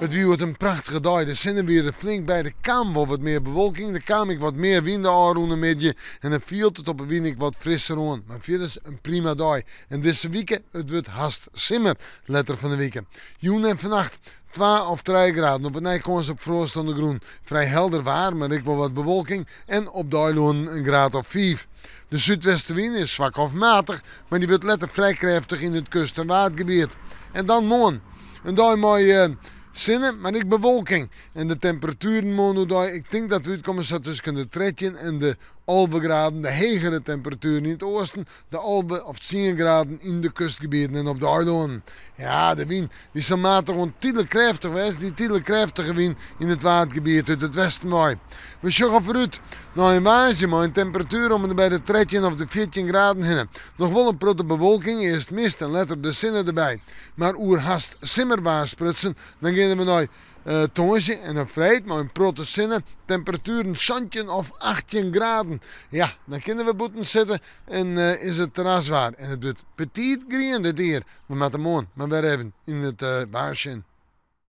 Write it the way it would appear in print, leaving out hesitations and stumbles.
It wie hjoed in prachtige dei. De sinne wie der flink by. Der kaam wol wat mear bewolking. Der kaam ek wat mear wyn de ôfrûne middei. En dan fielt it op 'e wyn ek wat frisser oan. Mar fierders in prima dei. En dizze wike, it wurdt hast simmer letter fan 'e wike. Jûn en fannacht twa of trije graden. Op 'e nij kâns op froast oan de grûn. Frij helder waar, mar ek wol wat bewolking. En op de eilannen in graad of fiif. De súdwestewyn is swak of matich, mar dy wurdt letter frij krêftich yn it kust- en waadgebiet. En dan moarn. In dei mei sinne, mar ek bewolking. En de temperatueren moarn oerdei, ik tink dat we útkomme sa tusken de 13 en de 11 graden. De hegere temperatueren yn it oasten, de 11 of 10 graden yn de kustgebieten en op de eilannen. Ja, de wyn dy sil matich oant tydlik krêftich wêze, dy tydlik krêftige wyn yn it waadgebiet út it westen wei. We sjogge foarút nei in woansdei mei in temperatuer om en by de 13 of de 14 graden hinne. Noch wol in protte bewolking, earst mist en letter de sinne derby. Mar oer hast simmerwaar sprutsen, dan geane we nei tongersdei en dan freed mei in protte sinne, temperatueren 17 of 18 graden. Ja, dan kinne we bûten sitte en is it terraswaar. En it wurdt betiid grien dit jier. We moatte moarn mar wer even yn it waar sjen.